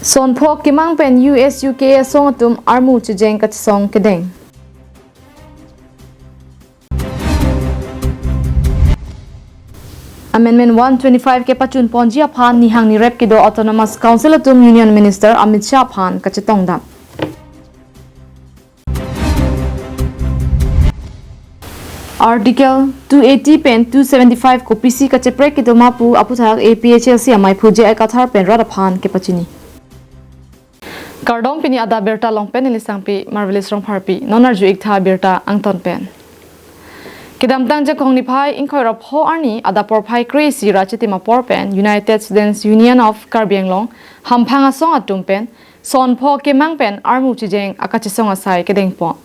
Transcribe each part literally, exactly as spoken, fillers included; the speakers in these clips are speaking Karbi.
Sonpho kemang pen U S U K asong atum armu chejeng kachesong kedeng. Amendment one twenty-five kepachun ponji aphan nihang nirep kedo Autonomous Council atum Union Minister Amit Shah aphan kachetongdam. Article two eighty pen two seventy-five kopisi kacheprek kedo ma pu aputhak A P H L C amaiphu J I Kathar pen rat aphan kepachini. Kardom, pini adap birta along pen neli Sangpi Marvelous Rongpharpi, non arju-ik tha birta angton pen. Kedamtang Jakong niphai ingkoi ra pho arni adap porphai kre-isi ra chitim apor pen United Students Union of Karbi Anglong hamphang asong atum pen sonpho kemang pen armu chejeng akachesong asai kedengpon.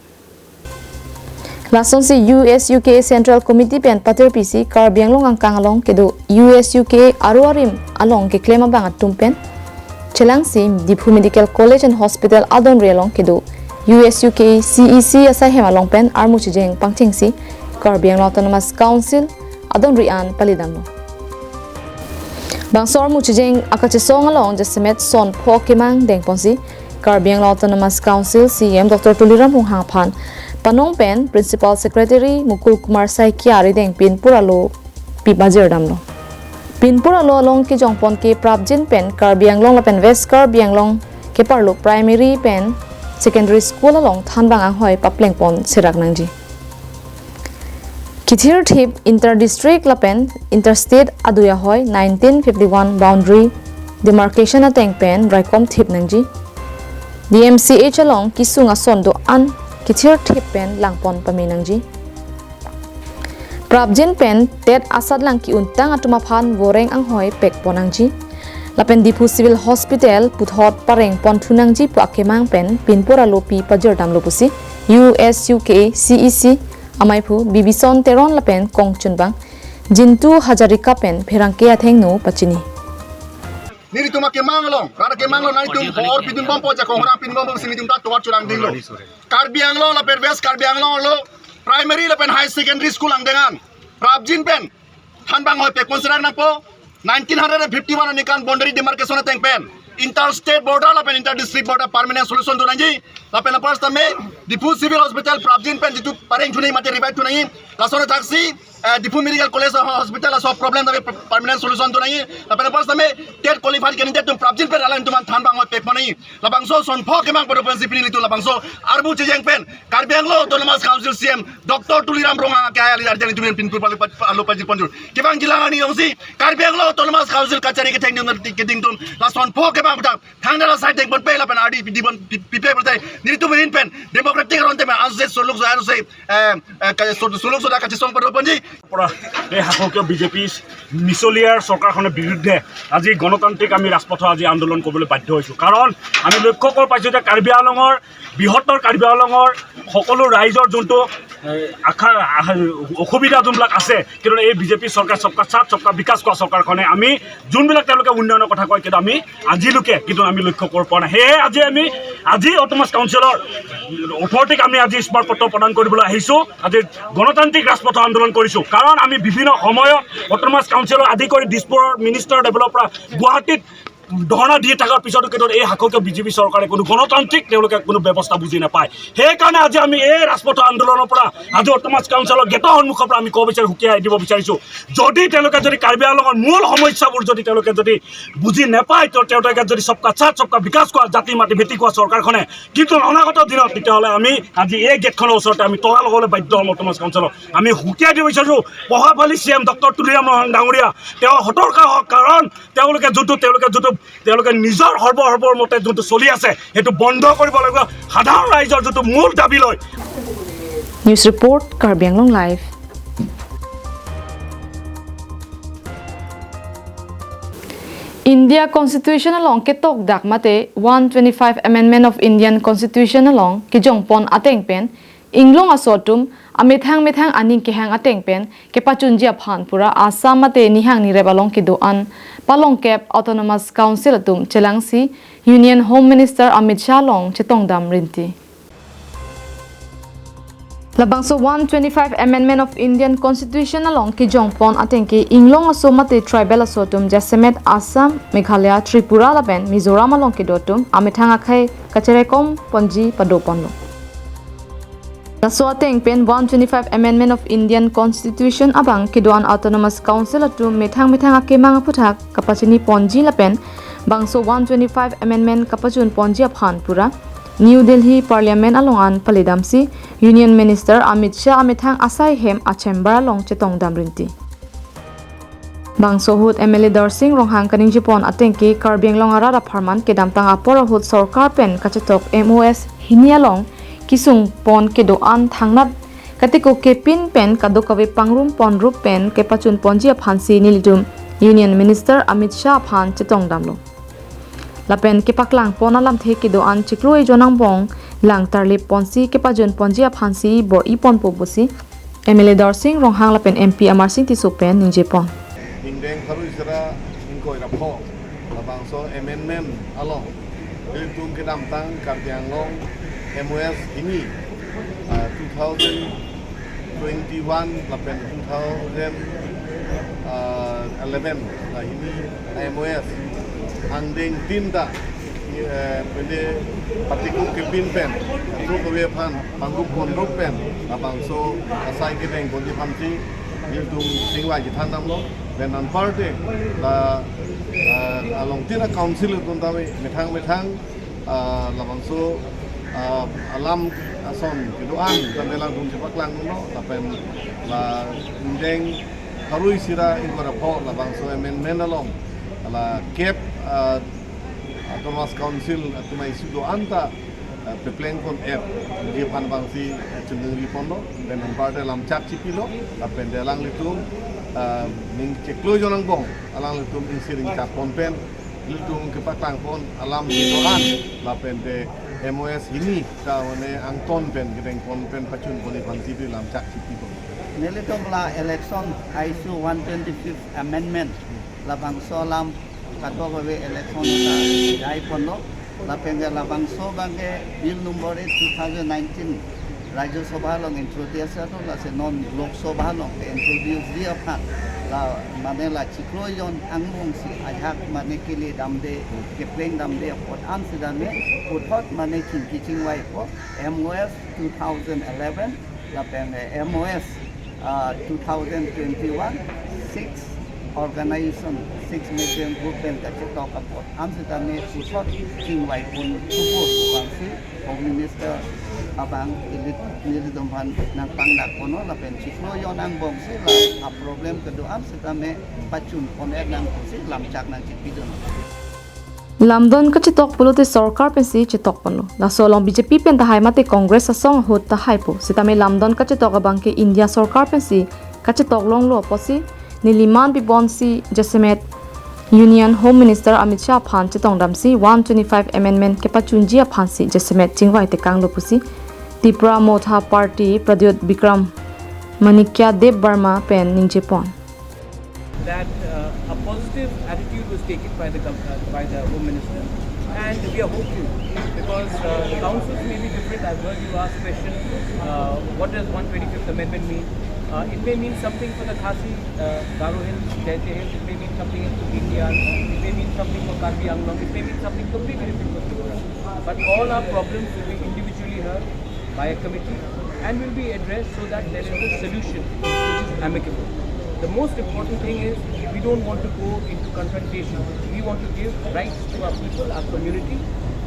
Lasonsi U S U K Central Committee pen patirpisi Karbi Anglong angkang along kedo U S U K aro arim along keklem abang atum pen chelangsi Diphu Medical College and Hospital adonri along kedo U S U K C E C asaihem along pen armu chejeng pangchengsi Karbi Anglong Autonomous Council adonri an palidamlo. Bangso armu chejeng akachesong along jasemet sonpho kemang dengponsi Karbi Anglong Autonomous Council C E M Doctor Tuliram Ronghang aphan panong pen Principal Secretary Mukul Kumar Saikia arideng pinpur alo pipajirdamlo. Pinpur alo along kejongpon ke prapjin pen Karbi Anglong lapen West Karbi Anglong keparlo primary pen secondary school along thanbang anghoi paplengpon serak nangji. Kithirthip inter-district lapen interstate adui ahoi nineteen fifty-one boundary demarcation ateng pen raikom thip nangji. D M C H along kisung ason do-an kithirthip pen langpon pame nangji. Prapjin pen tet asatlang ki-untang atum aphan voreng anghoi pekpon nangji. Lapen Diphu Civil Hospital puthot parengpon thu nangji pu akemang pen pinpur alo pipajirdamlo pusi U S U K C E C amaiphu Bibison Teron lapen kongchunbang Jintu Hazarika pen pherangke athengno pachini. Nelitum akemang along, rat akemang along, nelitum bor pidun bompo, Jakong orang pidun bompo, si nelitum ta tovar churang dinglo. Karbi Anglong lapen West Karbi Anglong lo primary lapen high secondary school angdeng an prapjin pen thanbang hoi pekpon serak nangpo. Nineteen hundred and fifty-one aningkan boundary demarcation ateng pen inter-state border lapen inter-district border permanent solution do nangji. Lapen apar tame Diphu Civil Hospital prapjin pen jitu pareng thu nangji mate revive thu nangji. Lason thaksi, eh, Diphu Medical College Hospital aso problem tame permanent solution do nangji. Lapen apar tame tet qualified candidate atum prapjin pen alanglitum an thanbang hoi pekpon nangji. Labangso sonpho kemang pen pensi pini nelitum labangso armu chejeng pen Karbi Anglong Autonomous Council C E M Doctor Tuliram Ronghang ke ali arjan itu pinpur palu alo pajir ponjur. Kevang jilang ani yongsi Karbi Anglong Autonomous Council kachari kethengdun kedingdun la sonpho kemang dak thangdara side dengpon pe lapen ardi pidipon pi-, pipe pertai. Nelitum ahin pen democratic aron tame anse soluk so anse, eh, eh, ka-, so-, soluk soda kachesong pen ponji. পৰা এই শাসকীয় বিজেপি মিছলীয়াৰ চৰকাৰখনৰ বিৰুদ্ধে আজি গণতান্ত্ৰিক আমি ৰাজপথত আজি আন্দোলন কৰিবলৈ বাধ্য হৈছোঁ। কাৰণ আমি লক্ষ্য কৰি পাইছোঁ যে কাৰ্বি আংলঙৰ, বৃহত্তৰ কাৰ্বি আংলঙৰ সকলো ৰাইজৰ যোনটো, এ, আশা, আশা, অসুবিধা যোনবিলাক আছে, কিন্তু এই বিজেপি চৰকাৰ সবকা সাথ সবকা বিকাশ কোৱা চৰকাৰখনে আমি যোনবিলাক তেওঁলোকে উন্নয়নৰ কথা কয়, কিন্তু আমি আজিলৈকে কিন্তু আমি লক্ষ্য কৰিব পৰা নাই। সেয়েহে আজি আমি, আজি অট'নমাছ কাউন্সিলৰ অথৰিটিক আমি আজি স্মাৰক পত্ৰ প্ৰদান কৰিবলৈ আহিছোঁ। আজি গণতান্ত্ৰিক ৰাজপথৰ আন্দোলন কৰিছোঁ, কাৰণ আমি বিভিন্ন সময়ত অট'নমাছ কাউন্সিলৰ আদি কৰি দিছপুৰৰ মিনিষ্টাৰ টেবুলৰ পৰা গুৱাহাটীত ধৰ্ণা দি থকাৰ পিছতো কিন্তু এই শাসকীয় বিজেপি চৰকাৰে কোনো গণতান্ত্ৰিক তেওঁলোকে কোনো ব্যৱস্থা বুজি নাপায়। সেইকাৰণে আজি আমি এই ৰাজপথৰ আন্দোলনৰ পৰা আজি অট'নমাছ কাউন্সিলৰ গেটৰ সন্মুখৰ পৰা আমি ক'ব বিচাৰি, সকীয়াই দিব বিচাৰিছোঁ, যদি তেওঁলোকে যদি কাৰ্বি আংলঙৰ মূল সমস্যাবোৰ যদি তেওঁলোকে যদি বুজি নাপায়, তো তেওঁলোকে যদি সবকা সাথ সবকা বিকাশ কোৱা, জাতি মাটি ভেটি কোৱা চৰকাৰখনে কিন্তু অনাগত দিনত তেতিয়াহ'লে আমি আজি এই গেটখনৰ ওচৰতে আমি তলা লগাবলৈ বাধ্য হ'ম। অট'নমাছ কাউন্সিলক আমি সকীয়াই দিব বিচাৰিছোঁ, প্ৰভাৱশালী চি এম ডক্টৰ তুলিৰাম ৰংহাং ডাঙৰীয়া, তেওঁ সতৰ্ক হওক, কাৰণ তেওঁলোকে যোনটো, তেওঁলোকে যোনটো, তেওঁলোকে নিজৰ সৰ্ব সৰ্বৰ মতে যোনটো চলি আছে, সেইটো বন্ধ কৰিব লাগিব। সাধাৰণ ৰাইজৰ যোনটো মূল দাবী লয়। News report, Karbi Anglong Live. India Constitution along ketok dak mate one twenty-five Amendment of Indian Constitution along kejongpon ateng pen inglong aso atum amethang methang aning kehang ateng pen kepachunji aphan pura Assam mate nihang nirep along kedo-an palongkep Autonomous Council atum chelangsi Union Home Minister Amit Shah along chetongdam rinti. Labangso one twenty-five Amendment of Indian Constitution along kejongpon atengke inglong aso mate tribal aso atum jasemet Assam, Meghalaya, Tripura lapen Mizoram along kedo atum amethang akhei kacherekom ponji padoponlo. Laso ateng pen one twenty-five Amendment of Indian Constitution abang kedo-an Autonomous Council atum methang methang akemang aphuthak kapachini ponji lapen bangso one twenty-five Amendment kapachun ponji aphan pura New Delhi Parliament along an paledamsi Union Minister Amit Shah amethang asai hem a-chamber along chetongdam rinti. Bangso ahut M L A Darsing Ronghang kaningjepon atengke Karbi Anglong arat apharman kedamtang apor ahut sorkar pen kachetok M O S hini along kesungpon kedo-an thangnat katiko kepin pen kadokave pangrum ponrup pen kepachun ponji aphansi nelitum Union Minister Amit Shah aphan chetongdamlo. Lapen kepaklang pon alamthe kedo-an chiklo ejon angbong lang tarlip ponsi kepajun ponji aphansi bor-i ponpo pusi M L A Darsing Ronghang lapen M P Amarsing Tisso pen ningjepon. Ingdeng pharo isi ra ingkoi ra pho labangso amendment along ilitum kedamtang Karbi Anglong M O S hini, ah, two thousand twenty-one lapen two thousand eleven, ah, hini M O S angdeng tin ta, eh, pende patikuk kepin pen, kadokave aphan pangrum ponrup pen, labangso asai kedeng ponji aphansi ilitum chingvai chethandamlo, pen anparte la, eh, along tin a-council atum ta methang methang, ah, labangso, ah, alam ason kedo-an tame alangtum chepaklangdunlo, lapen la ingdeng pharo isi ra ingkoi ra pho labangso amendment along la kep, ah, Autonomous Council atum a-issue do-an ta, ah, pepleng pon-et ji aphan abangsi chiningri ponlo, pen anparte lamchak chipilo, lapen de alanglitum, ah, ning chiklo ejon angbong alanglitum ingsi ringchak pon pen ilitum kepaklang pon alam kedo-an lapen de M O S hini ta mane angton pen kedeng pon pen pachun ponji aphansi ilitum lamchak chipi pon. Nelitum la election a-issue one twenty-fifth Amendment labangso alam kadokave election ta jai ponlo, lapen ke labangso abangke bill number eight two thousand nineteen Rajya Sabha along introduce atum, lasi non Lok Sabha along ke introduce ji aphan la mane la chiklo ejon angbongsi ajahak mane kele damde, kepleng damde apot an sitame puthot mane chingki chingvaipo, M O S two thousand eleven lapen M O S, ah, two thousand twenty-one, six organization, six major group pen kachetok apot an sitame puthot chingvai pon thupo pu abangsi Home Minister abang ili, nelitum aphan nangpangdak ponlo, lapen chiklo ejon angbongsi la a-problem kedo-an sitame pachun pon-et nang pusi lamchak nangchipidun. Lamdon kachetok pulote sorkar pensi chetok ponlo. Laso along B J P pen tahai mate Congress asong ahut tahaipo. Sitame lamdon kachetok abangke India sorkar pensi kachetok longlo apotsi neliman piponsi jasemet Union Home Minister Amit Shah aphan chetongdamsi one twenty-five Amendment kepachunji aphansi jasemet chingvai tekanglo pusi Tipra Motha Party Pradyot Bikram Manikya Debbarma pen ningjepon. That, uh, a positive attitude was taken by the gov-, uh, by the Home Minister, and we are hopeful because, uh, the councils may be different. I've heard you ask question, uh, what does one twenty-fifth Amendment mean? Uh, it may mean something for the Khasi, uh, Garo Hills, Jaintia Hills. It may mean something else to India. It may mean something for Karbi Anglong. It may mean something completely different for Tripura. But all our problems will be individually heard by a committee and will be addressed so that there is a solution which is amicable. The most important thing is we don't want to go into confrontation. We want to give rights to our people, our community,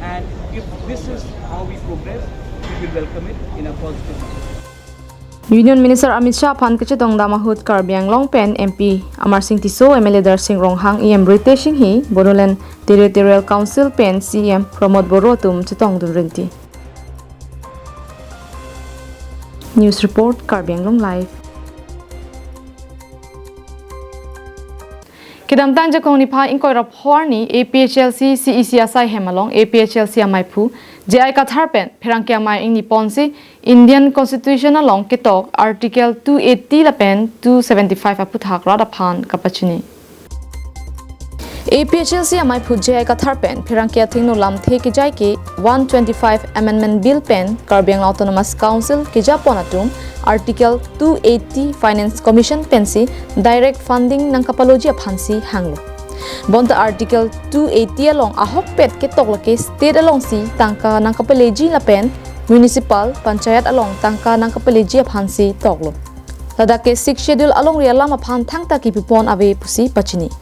and if this is how we progress, we will welcome it in a positive manner. Union Minister Amit Shah aphan kachetongdam ahut Karbi Anglong pen M P Amarsing Tisso, M L A Darsing Ronghang, E M Ritesh Enghi, Bodoland Territorial Council pen C E M Pramod Boro atum chetongdun rinti. News report, Karbi Anglong Live. Kedamtang Jakong niphai ingkoi ra pho arni A P H L C C E C asai hem along A P H L C amaiphu J I Kathar pen pherangke amei ingni ponsi Indian Constitution along ketok Article two eighty lapen two seventy-five aphuthak rat aphan kapachini. A P H L C amei aphu J I Kathar pen pherangke athengno lamthe kejai ke one twenty-five Amendment Bill pen Karbi Anglong Autonomous Council kejapon atum Article two eighty Finance Commission pensi direct funding nangkapaloji aphansi hanglo. Bonta Article two eighty along ahokpet ketok lake state alongsi tangka nangkapaleji lapen municipal, panchayat along tangka nangkapaleji aphansi toklo. Ladak ke Sixth Schedule alongri alam aphan thangta kipupon ave pusi pachini.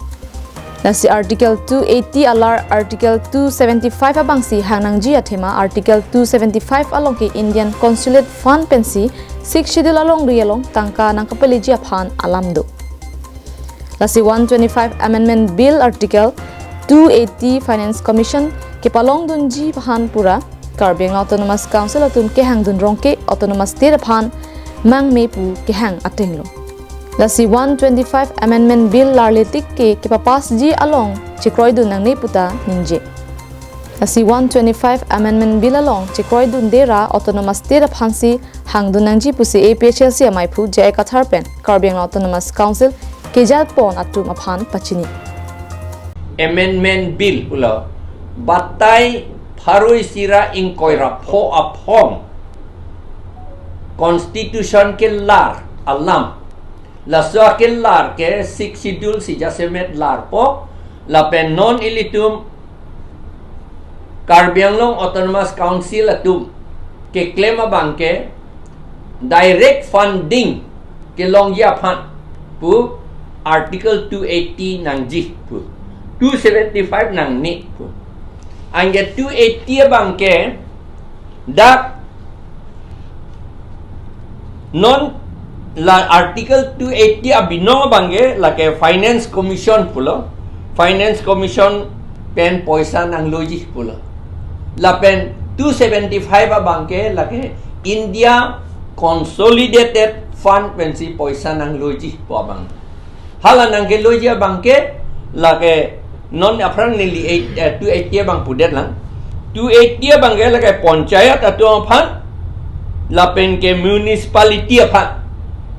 Lasi Article two eighty alar Article two seventy-five abangsi hang nangji athema Article two seventy-five along ke Indian Consulate Fund pensi Sixth Schedule alongri along tangka nangkapaleji aphan alam do. Lasi one twenty-five Amendment Bill Article two eighty Finance Commission kepalongdunji aphan pura Karbi Anglong Autonomous Council atum kehangdun rong ke Autonomous State aphan mangme pu kehang atenglo. Lasi one twenty-five Amendment Bill larletik ke kepapassji along chekroidun nangne puta ningje. Lasi one twenty-five Amendment Bill along chekroidunde ra Autonomous State aphansi hangdun nangji pusi A P H L C amei aphu J I Kathar pen Karbi Anglong Autonomous Council kejapon atum aphan pachini. Amendment Bill pulo batai pharo isi ra ingkoi ra pho aphong Constitution kelar alam. Laso akelar ke Sixth Schedule si jasemet larpo lapen non ilitum Karbi Anglong Autonomous Council atum keklem abang ke direct funding kelongji aphan pu Article two eighty nangji pu, two seventy-five nangne pu. Anke two eighty abang ke dak non la Article two eighty abinong abang ke lake Finance Commission pulo, Finance Commission pen poisa nangloji pulo. Lapen two seventy-five abang ke lake India Consolidated Fund pensi poisa nangloji pu abang. Hala nangkeloji abang ke lake non aphrang neli eight, eh, two eighty abang pudet lang. Two eighty abang ke lake panchayat atum aphan lapen ke municipality aphan,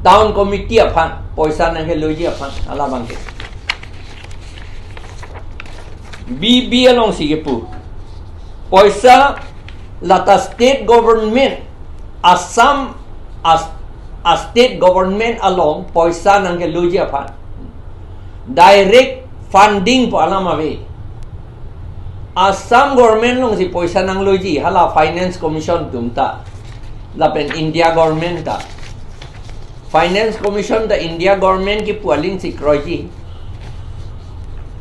town committee aphan poisa nangkeloji aphan hala abang ke. B B alongsi kepu. Poisa lata state government, Assam as a state government along poisa nangkeloji aphan direct funding pu alam ave. Assam government alongsi poisa nangloji hala Finance Commission atum ta lapen India government ta. Finance Commission ta India government kipu alingsi kroiji.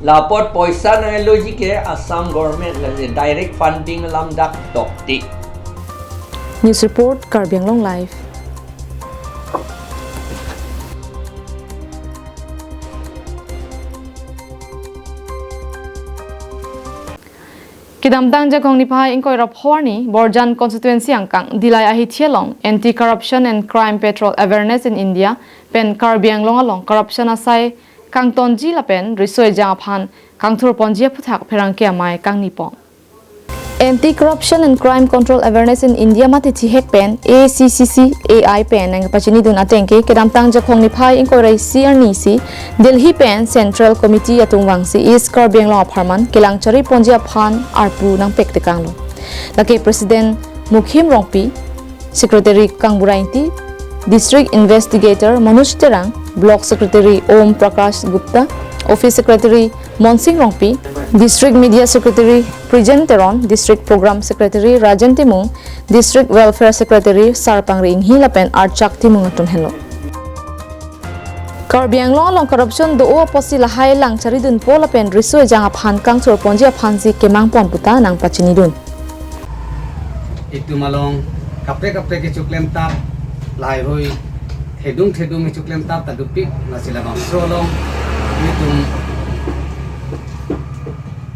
Lapot poisa nangloji ke Assam government, lasi direct funding alam dak tokti. News report, Karbi Anglong Live. Kedamtang Jakhong niphai ingkoi ra pho arni Borjan constituency angkang Dillai ahithi along Anti Corruption and Crime Patrol Awareness in India pen Karbi Anglong along corruption asai kangtonji lapen riso ejang aphan kangthurponji aphuthak pherangke amei kangnipon. Anti Corruption and Crime Control Awareness in India mate thihek pen A C C C A I pen nangpachinidun ateng ke kedamtang Jakhong niphai ingkoi ra isi arni si Delhi pen Central Committee atum vangsi East Karbi Anglong apharman kelang chariponji aphan arpu nangpektekanglo. Lake President Mukhim Rongpi, Secretary Kangburai Ingti, District Investigator Manoj Terang, Block Secretary Om Prakash Gupta, Office Secretary Monsing Rongpi, District Media Secretary Prijen Teron, District Program Secretary Rajen Timung, District Welfare Secretary Sarpangri Inghi lapen Archak Timung atum henlo. Karbi Anglong along corruption do-o apotsi lahai lang charidunpo lapen riso ejang aphan kangthurponji aphansi kemangpon puta nangpachinidun. Itum along kaprek kaprek kechoklemtap, lahaihui thedung thedung kechoklemtap ta dopik, lasi labangso along itum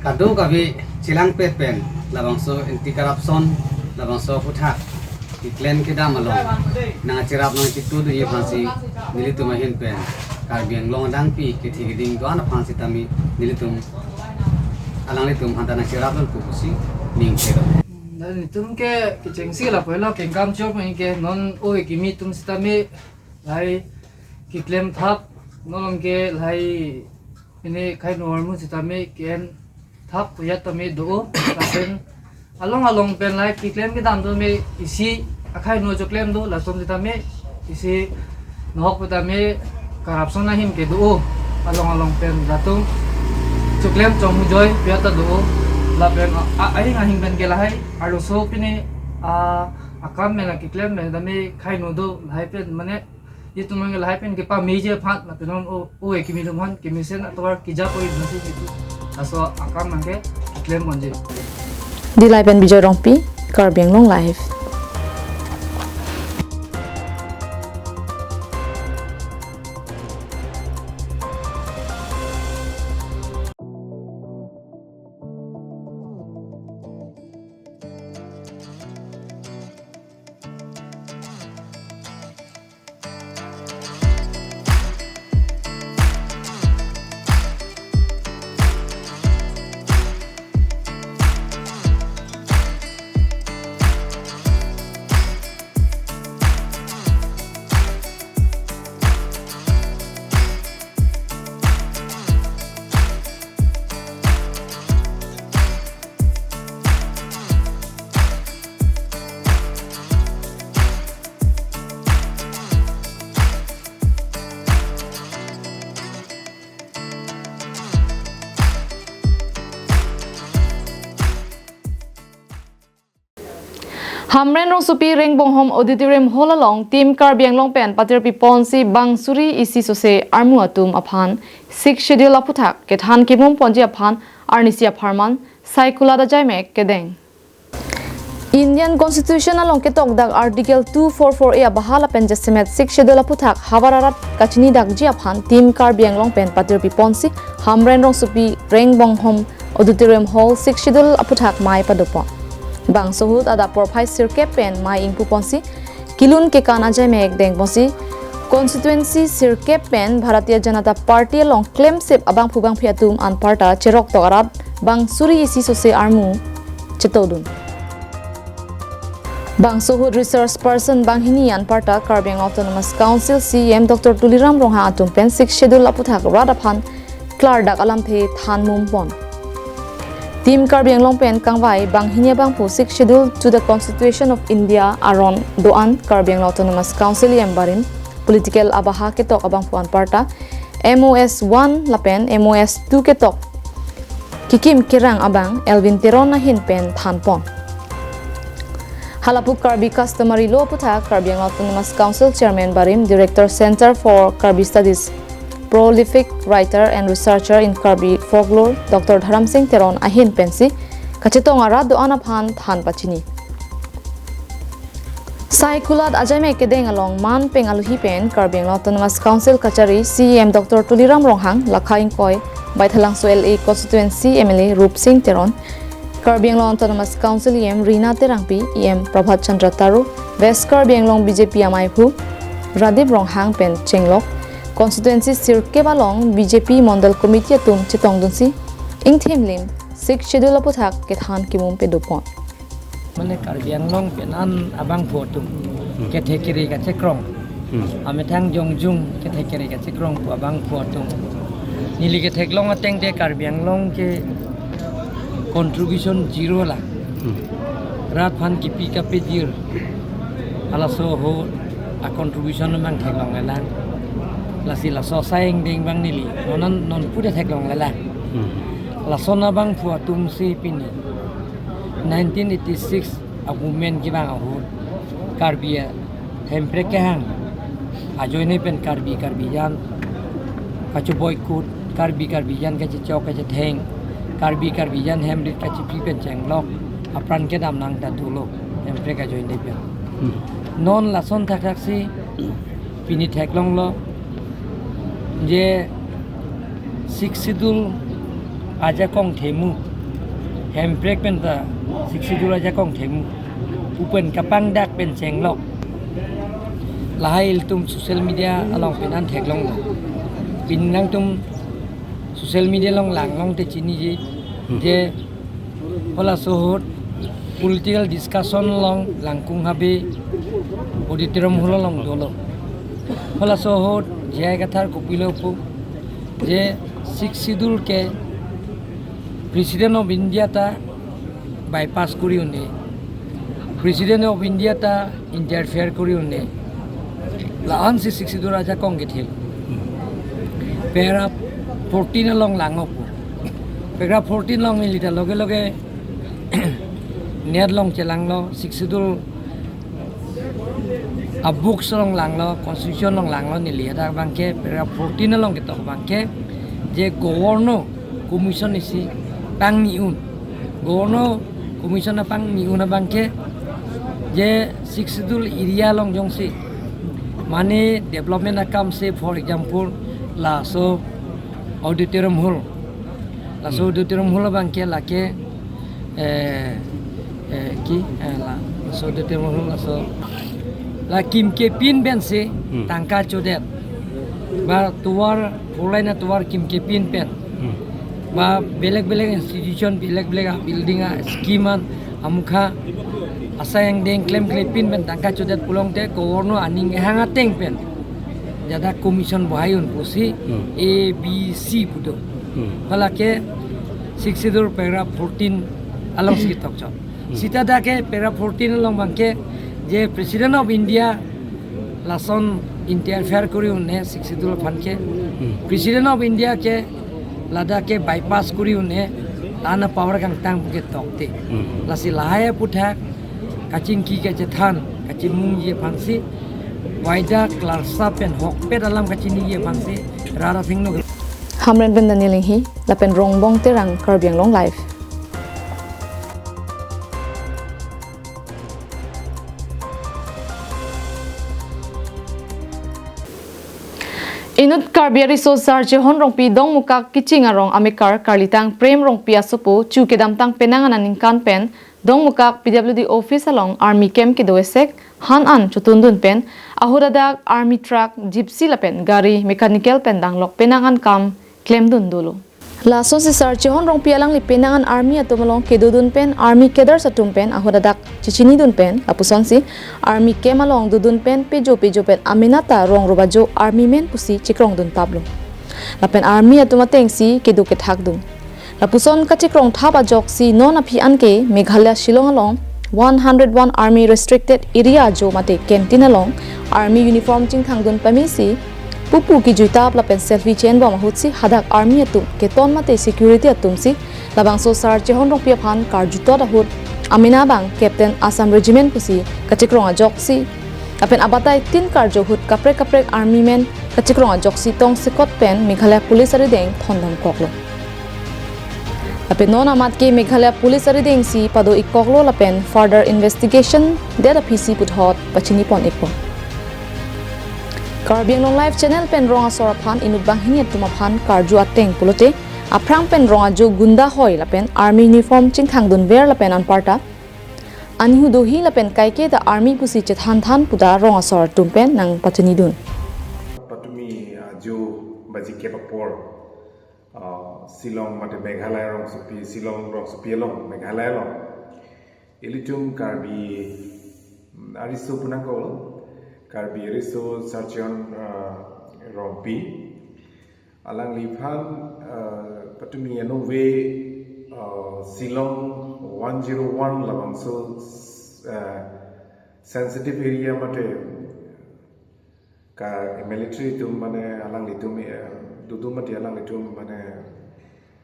kadokave chelangpet pen labangso anti corruption, labangso aphuthak keklem kedam along nangcherap nangchitudunji aphansi nelitum ahin pen Karbi Anglong adangpi kethe keding do-an aphan sitame nelitum alanglitum aphanta nangcherapdun pu pusi ning kedo. Dan itum ke kechengsi lapu helo kengkam chok nang ke non oi kimi atum sitame lahai keklemthap non ke lahai Pini akhai no armu sitame ke-en thap puyat tame do, lapen along along pen lahai keklem kedam tame isi akhai no choklem do, lason sitame isi nohok sitame corruption ahin ke do, along along pen latum choklem chom hujoi puyat ta do, lapen a, a, ahing ahing pen ke lahai arloso pini a, akam pen akeklem pen tame akhai no do lahai pen mane itum nang lahai pen kepameji aphan lapen non o, o ekimi atum aphan kemesen atovar kejapoi nasi itu. Laso akam nang ke keklem ponji. Dillai pen Bijoy Rongpi, Karbi Anglong Live. Hamren Rongsopi Rengbonghom Auditorium Hall along Team Karbi Anglong pen patirpi ponsi bang suri isi sose armu atum aphan Sixth Schedule aphuthak kethan kemum ponji aphan arnisi apharman Saikulat ajaimek kedeng. Indian Constitution along ketok dak Article two four four A abaha lapen jasemet Sixth Schedule aphuthak havar arat kachini dakji aphan Team Karbi Anglong pen patirpi ponsi Hamren Rongsopi Rengbonghom Auditorium Hall Sixth Schedule aphuthak mei padopon. Bangso ahut adap porphai sirkep pen mei ingpu ponsi kelun kekan ajaimek deng ponsi constituency sirkep pen Bharatiya Janata Party along klemsip abangphu bangphi atum anparta cherok tok arat bang suri isi sose armu chetodun. Bangso ahut resource person banghini anparta Karbi Anglong Autonomous Council C E M Doctor Tuliram Ronghang atum pen Sixth Schedule aphuthak rat aphan klardak alamthe thanmum pon. Team Karbi Anglong pen kangvai banghini abangphu Sixth Schedule to the Constitution of India aron do-an Karbi Anglong Autonomous Council E M barim political abaha ketok abangphu anparta M O S one lapen M O S two ketok kekim kerang abang Elwin Teron ahin pen thanpon. Halapu Karbi Customary Law aphuthak Karbi Anglong Autonomous Council Chairman barim Director Center for Karbi Studies, prolific writer and researcher in Karbi folklore Doctor Dharam Singh Teron ahin pensi kachetong arat do-an aphan than pachini. Saikulat ajaimek kedeng along man peng aluhi pen Karbi Anglong Autonomous Council kachari C E M Doctor Tuliram Ronghang, Lakha ingkoi Baithalangso L A constituency M L A Rup Singh Teron, Karbi Anglong Autonomous Council E M Rina Terangpi, E M Prabhat Chandra Taro, West Karbi Anglong B J P amaiphu Radip Ronghang pen chenglok constituency sirkep along B J P Mondol Committee atum chetongdunsi ingthimlim Sixth Schedule aphuthak kethan kemum pedopon. Mane Karbi Anglong pen an abangphu atum kethe kere kachekrong. Hmm. Amethang jongjung kethe kere kachekrong pu abangphu atum. Neli ketheklong ateng te Karbi Anglong ke contribution zero la. Hmm. Rat aphan kipi kapejir. Halaso ahut a contribution abang theklonglelang. Lasi laso asai angdeng abang neli non non pudet theklonglelang. Hmm. Lason abangphu atumsi pini nineteen eighty-six a movement kevang ahut Karbi a Hemprek kehang ajoine pen Karbi Karbi jan kachoboikut, Karbi Karbi jan kachechok kachetheng, Karbi Karbi jan hemrit kachipi pen chenglok apran kedam nang ta dolo Hemprek ajoine pen. Hmm. Non lason thakthak si pini theklonglo je Sixth Schedule ajakong themu, Hemprek pen ta Sixth Schedule ajakong themu pu pen kapangdak pen chenglok. Lahai ilitum social media along pen an theklonglo. Pini nangtum social media along langlong te chiniji, hmm, je halaso ahut political discussion along Langkung Habe Auditorium Hall along dolo. Halaso ahut J I Kathar kopilo pu je Sixth Schedule ke President of India ta bypass kori un-e, President of India ta interfere kori un-e, la-ansi Sixth Schedule ajakong kethil. Paragraph fourteen along langpo. Paragraph fourteen along neli ta loge loge net along chelanglo, Sixth Schedule abooks along langlo, constitution along langlo, neli hadak abangke paragraph fourteen along ketok abangke je Governor Commission isi pangni un. Governor Commission apangni un abangke je Sixth Schedule area along jongsi mane development akam si, for example, laso auditorium hall, laso Hmm. auditorium hall abangke lake eh, eh, ki, eh, la, laso auditorium hall laso la kimke pin pensi Hmm. tangka chodet, ba tovar, four lane atovar kimke pin pen, Hmm. ba belek belek institution, belek belek a-building a-scheme an amukha asai angdeng klemkle pin pen tangka chodet pulote Governor aning kehang ateng pen jada commission bohai un pusi Hmm. A B C pu do. Hmm. Halake Sixth Schedule paragraph fourteen alongsi ketok chot. Hmm. Sita dak ke paragraph fourteen along abangke je President of India lason interfere kori un-e Sixth Schedule aphan ke. Hmm. President of India ke ladak ke bypass kori un-e, la-an apower kangtang pu ketok te. Hmm. Lasi lahai aphuthak kachingki kachethan kachimungji aphansi, waida klarsa pen hokpet alam kachiniji aphansi rat athengno. Hamren pen Daniel Inghi, lapen Rongbong Terang, Karbi Anglong Live. Inut Karbi ariso Sar Chehon Rongpi Dongmukak Kiching arong amekar Karlitang Prem Rongpi asopo chu kedamtang penang an aningkan pen Dongmukak P W D office along army camp kedo esek han an chotundun pen ahut adak army truck, gypsy lapen gari mechanical pen danglok penang an kam klemdun dolo. Lasosi Sar Chehon Rongpi alangli penang an army atum along kedodun pen army cadres atum pen ahut adak chechinidun pen lapusonsi army camp along dodun pen pejo pejo pen amena ta rong robajo army men pusi chekrongdun taplo. Lapen army atum atengsi kedo kethakdun. Lapuson kachekrong thap ajoksi non aphi anke Meghalaya Shillong along one hundred one Army Restricted Area ajo mate canteen along army uniform chingthangdun pamesi pupu kejui tap lapen selfie chenbom ahutsi hadak army atum keton mate security atumsi labangso Sar Chehon Rongpi aphan karjutot ahut amena abang Captain Assam Regiment pusi kachekrong ajoksi lapen abatai tin karjo ahut kaprek kaprek army men kachekrong ajoksi tongsekot pen Meghalaya Police arideng thondam koklo. Lapen non amat ke Meghalaya Police aridengsi pado-ik koklo lapen further investigation det aphisi puthot pachini pon-ikpo. Karbi Anglong Live Channel pen rong asor aphan inut banghini atum aphan karju ateng pulote aphrang pen rong ajo gunda hoi lapen army uniform chingthangdunver lapen anparta anihu dohi lapen kaike ta army pusi chethan than puta rong asor atum pen nangpachinidun. Patumi ajo baji kep apor, ah, Shillong mate Meghalaya rongsopi, Shillong rongsopi along, Meghalaya along ilitum Karbi, mm, ariso pu nangkoklo, Karbi ariso Sar Chehon, ah, Rongpi alangliphan, ah, patumi anong ve, ah, Shillong one zero one labangso, ah, sensitive area mate ka military atum mane alanglitum, eh, dodun mate alanglitum mane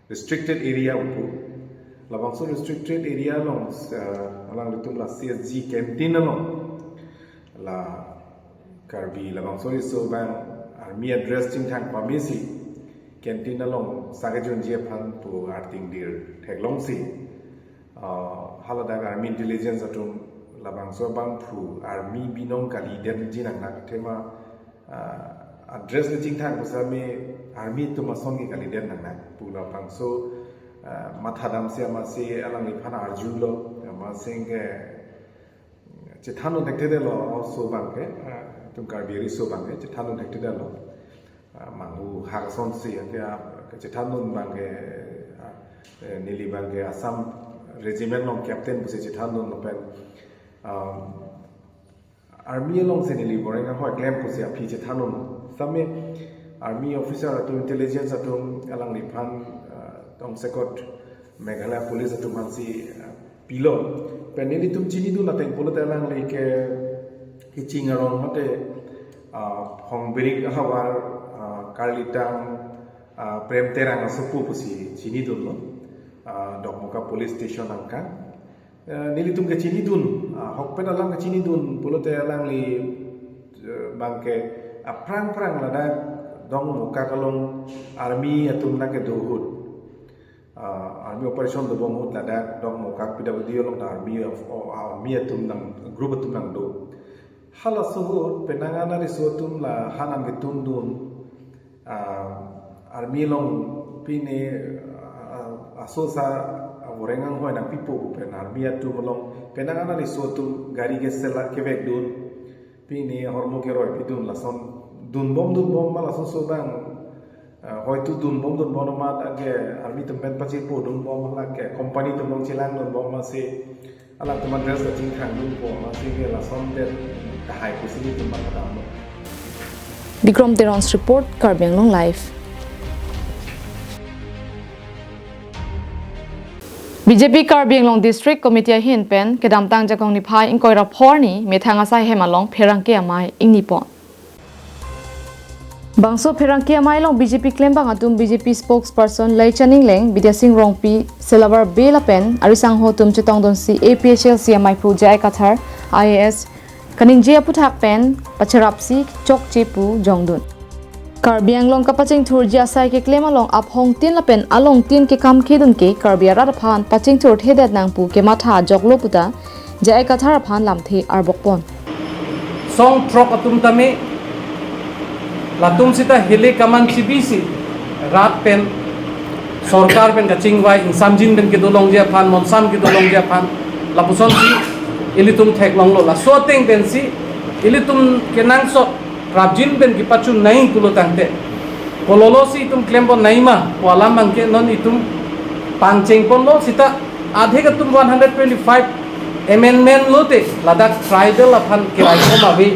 restricted area pu. Labangso restricted area along, eh, alanglitum la C S G canteen along la Karbi labangso riso abang army adress chingthang pamesi canteen along sakejunji aphan pu arting dir theklongsi, ah, haladak army intelligence atum labangso abangphu army binong kalidet ji nangnak athema, ah, adress le chingthang pusitame army atum ason ke kalidet nangnak pu labangso, ah, mathadamsi amatsi alangliphan arjulo, amatsi ke chethandun thekthedetlo, also abangke, ah, itum Karbi ariso abangke chethandun thekthedetlo. Ah, manghu hak asonsi, ante, ah, chethandun abangke, ah, eh, neli abangke Assam Regiment along captain pusi chethandun lapen, ah, army alongsi neli boreng ahoi klem pusi aphi chethandun. Sitame Army officer atum, intelligence atum alangliphan, ah, tongsekot Meghalaya Police atum aphansi, ah, pilo. Pen nelitum chinidun ateng pulote alangli ke Hiching arong mate, ah, Hongbirik ahavar, ah, Karlitang, ah, Prem Terang asopo pusi chinidunlo. Ah, Dokmoka Police Station angkang. Eh, nelitum kachinidun, ah, ahokpet alam kachinidun pulote alangli, eh, bangke aphrang-phrang ladak Dokmoka along army atum nangkedo ahut. Ah, army operation dobom ahut ladak Dokmoka P W D along ta army of, oh, army atum nang, group atum nangdo. Halaso ahut penang an ariso atum la han nangketundun, ah, army along pine, ah, asosa, ah, voreng anghoi nangpipo pu pen army atum along penang an ariso atum gari kesela kevekdun, pine ahormu keroi pidun, lason dunbom dunbom ma laso so bang, ah, hoitu dunbom dunbom ma lake army atum pen pachipodunbom lake company atum along chelangdunbom ma si alangtum an dress kachingthangdunpo ma si ke lason det tahai pusi nelitum an padamlo. Bikrom Teron's report, Karbi Anglong Live. B J P Karbi Anglong District Committee ahin pen kedamtang Jakong niphai ingkoi ra pho arni methang asai hem along pherangke amei ingnipon. Bangso pherangke amei along B J P klembang atum B J P spokesperson Leichaning Leng, Bidya Sing Rongpi, Selabar Bey lapen arisangho atum chetongdunsi A P H L C ameiphu J I Kathar, I A S, kaningje aphuthak pen pacherapsi chokche pu jongdun. Karbi Anglong kapachingthurji asai keklem along aphongtin lapen alongtin kekam kedun ke Karbi arat aphan pachingthurthedet nang pu kematha ajoklo puta J I Kathar aphan lamthe arbokpon. Song throk atum tame, latum sita hile kaman chibisi rat pen, sorkar pen kachingvai, ingsamjin pen kedolongji aphan, monsam kedolongji aphan, lapusonsi ilitum theklonglo. Laso ateng pensi ilitum kenangsot prapjin pen kepachun nai pulo tangte, kololosi itum klempon nai ma pu alam abangke non itum pangchengponlo. Sita adhik atum one hundred twenty-five amendment lote ladak tribal aphan keraikom ave,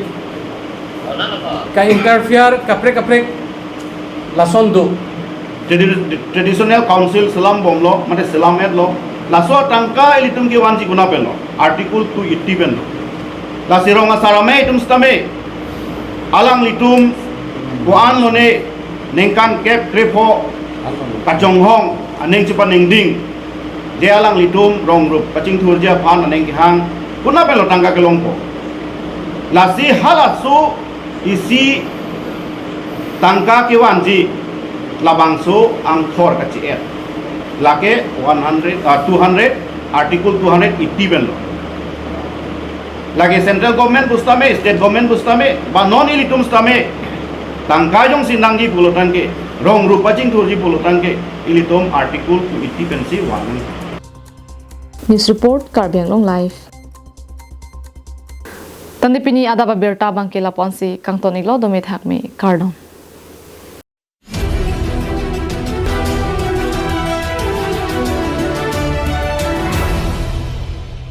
ka-interfere kaprek kaprek lason do. Tradi-, traditional council selam bomlo, mate selam etlo. Laso atangka ilitum kevanji konat penlo, Article two eighty penlo. Lasi rong asar amei atum sitame, alanglitum ko-an lone ningkan kep krepho kajonghong aning chepaningding, je alanglitum rong rup pachingthurji aphan aning kehang, konat penlo tangka kelongpo. Lasi halaso isi tangka kevanji labangso angthor kachi-et, lake one hundred, ah, two hundred, Article two hundred eighty penlo. Lake central government pusitame, state government pusitame, ba non ilitum sitame tangka jongsi nangji pulo tangke, rong rup pachingthurji pulo tangke, ilitum Article two eighty pensi van. News report, Karbi Anglong Live. Tangte pini adap abirta abangke lapu-ansi kangton-iklo, dome thakme, kardom.